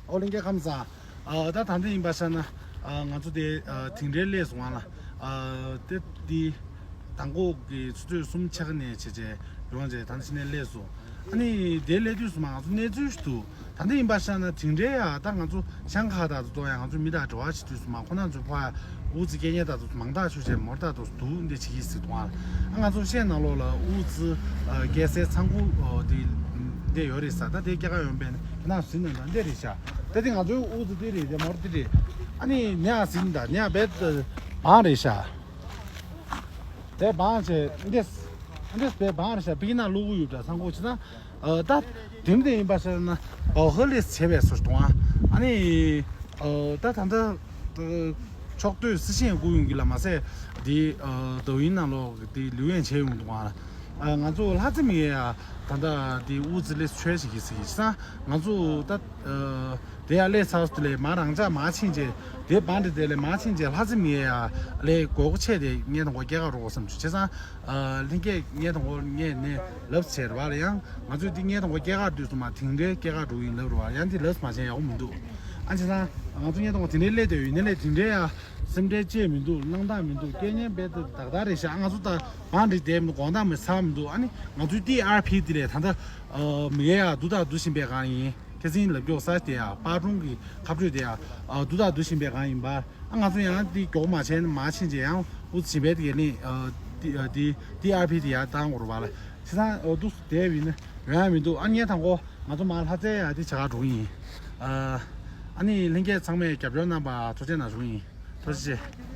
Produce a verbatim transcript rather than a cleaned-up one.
ཨོ་ལྷན་རྒྱས་ཁམས་བཟང་། ཨ་ད་ད་ལྟ་ཡིན་པ་ཤ་ན། ཨ་ང་ཚོ་དེ་ཨ་དིང་རིར་སླེབས་སོང་ང་ལ། ཨ་དེ་དེ་དང་པོ་གི་ཆུ་ཚོད་གསུམ་ཕྱེད་ཀ་ནས་བྱས་བྱས་ཡོང་བྱས་ད་ནི་ཕྱི་ནས་སླེབས་སོང་། ཨ་ནི་དེ་སླེབས་དུས་སུ་མ་ང་ཚོ་གནས་ཚུལ་ཞིག་འདུག་ད་ལྟ་ཡིན་པ་ཤ་ན་དིང་རི་ཡ་ད་ང་ཚོ་ཤང་ཁ་དང་ཚོ་ཡང་ང་ཚོ་མི་དང་འབྲེལ་བ་བྱེད་དུས་སུ་མ་ཁོ་ན་ཚོ་ཕ་ཡ་འུ་ཚོ་སྐད་ཉན་དང་ཚོ་མང་དག་ཆུ་ཆེན་མོར་དང་ཚོ་འདུག་འདི་བྱེད་ཀྱི་ཟིག་འདུག་ཨ། ཨ་ང་ཚོ་ཤེས་ནང་ལོགས་ལ་འུ་ཚོ་སྐད་སའི་ཚང་ཁུ་འདི་འདི་ཡོད་རེད་ས། ད་དེ་སྐྱེ་ཁ་ཡོང་པས་ན་ཁྱེད་ན་ཟིན་ན་ད་འདི་རེད་ཤག་ད་དེ་ང་ཚོའི་འུ་ཚོ་འདི་རེད། དེ་མོར་འདི་རེད། ཨ་ནི་ནས་ཨ་ཟིན་ད་ནས་ཨ་བེད་བང་རེད་ཤག་དེ་བང་ཆེ་འདི་འདི་བེད་བང་རེད་ཤག་པི་ན་ལུ་གུ་ཡུབ་ད་ཚང་ཁུ་ཆེ་ན། ཨ་ད་དེ་མི་དེ་ཡིན་པ་ཟེར་ན་ཨོ་ཧོ་ལེས་བྱས་པའི་སོར་གཏོང་ཨ། ཨ་ནི་ཨ་ད་ད་ད་ཕྱོགས་བསྡུས་སྲི་ཤིང་བསྐུར་ཡོང་གི་ལ་མ་ཟད་དེ་ཨ་ཏོ་ཡིན་ནང་ལོག་དེ་ལུས་ཡན་བྱས་ཡོང་འདུག་ཨ། ང་ཚོ་ལྷ་རྩེ་མི་ཡ་ད་ད་དེ་དབུ་རྩེ་ལེས་ཆོས་བྱེད་ཀྱི་ཟེར་གྱི་ས། ང་ཚོ་ད་ཨ་དེ་ཡ་ལེས་ཚར་སུ་དེ་ལས་མ་རང་ཅག་མ་ཕྱིན་རྗེས་དེ་བང་དེ་དེ་ལས་མ་ཕྱིན་རྗེས་ལྷ་རྩེ་མི་ཡ་ལས་དགོས་མཁོ་ཆེ་དེ་ངས་དང་གོ་སྐྱེ་ག་རོགས་བསམ་བྱུང་བྱས་ཙང་། ལྷན་རྒྱས་ངས་དང་པོ་ངས་ནས་ལབ་ཟེར་བ་ལ་ཡང་ང་ཚོས་འདི་ངས་དང་པོ་སྐྱེ་གར་དུས་སུ་མ་དིང་རིར་སྐྱེ་གར་འགྲོ་ཡིན་ལབ་རུ་བ་ཡང་འདི་ལབ་མ་བྱས་ཡག་པོ་མི་འདུག་ཨ་ཅེ་ན་ང་ཚོ་ངས་དང་པོ་དེ་འདྲའི་སླེབས་དེ་ཡོད་ནས་ལས་དེ་འདྲའི་ཡ་སེམས་ཁྲལ་བཅས་མི་འདུག་སྣང་དག་མི་འདུག་སྐད་ཉན་བེད་དུ་དག་དག་རེད་ཤག་ང་ཚོ་ད་བང་རི་དེ་མི་དགོང་དག་མི་ཚར་མི་འདུག་ཨ་ནི་ང་ཚོའི་ཏི་ཨར་ཕི་དེ་ལས་ད་ལྟ་མི་ཡ་ཡ་འདུག་དག་འདུག་བཞིན་པའི་གང་ཡིན། ཁ་སང་ལབ་རྒྱུ་ས་དེ་ཡ་པར་སྒྲུང་གི་ཁ་སྤྲོད་དེ་ཡ་འདུག་དག་འདུག་བཞིན་པའི་གང་ཡིན་པ། ཨ་ང་ཚོ་ཡང་འདི་མགྱོགས་མ་བྱས་ན་མ་ཕྱིན་རྗེས་ཡང་ཨུ་ཚོ་བྱིས་པའི་དེ་ནི་ཨ་ཏི་ཨ་ཏི་ཏི་ཨར་ཕི་དེ་ཡར་བཏང་དགོས་རེད་བ་ལ། བྱས་ཙང་ཨོ་འདུག་བསྡད་ཡིན་ན་ཡོང་ཡ་མི་འདུག་ཨ་ངས་དང་པོ་ང་ཚོ་མར་ལྷ་རྩེ་ཡ་དེ་བྱ་ག་འགྲོ་གི་ཡིན། ཨ་ཨ་ནི་ལྷན་རྒྱས་ཚང་མས་རྒྱབ་སྐྱོར་གནང་པ་ཐུགས་རྗེ་གནང་ཞུ་གི་ཡིན། ཐུགས་རྗེ་ཆེ།